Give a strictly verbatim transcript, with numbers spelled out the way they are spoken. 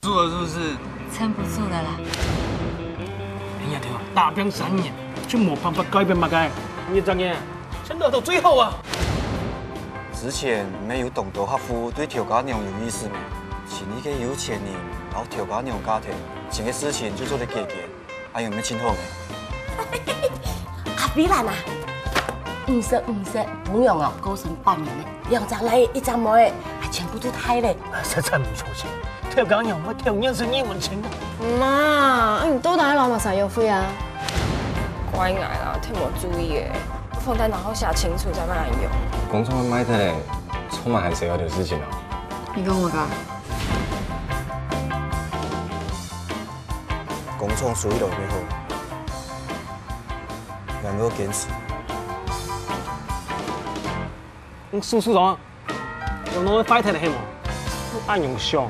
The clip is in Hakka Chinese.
住了是不是？撑不住了啦。哎呀，天啊，打拚三年，就無辦法改變麼个？你這樣，現在都最好啊！之前毋係有當多客戶對頭家娘有意思咩？請一個有錢人，然後頭家娘家庭，這個事情就做得解決，還有沒有盡好咩？阿飛蘭啊，毋識毋識，朋友哦，高升半年咧，兩隻倈仔一隻妹仔，還全部都大咧。實在毋相信，頭家娘會偷認識你們親啊！媽，你到底摎麼儕約會啊？怪𠊎啦，忒無注意誒。房貸然後寫清楚再慢慢用。工廠賣忒咧，充滿還需要的事情哦。你講麼个？工廠收起來以後，𠊎會堅持。嗯，叔叔長，有弄會壞忒个係無？恁樣想，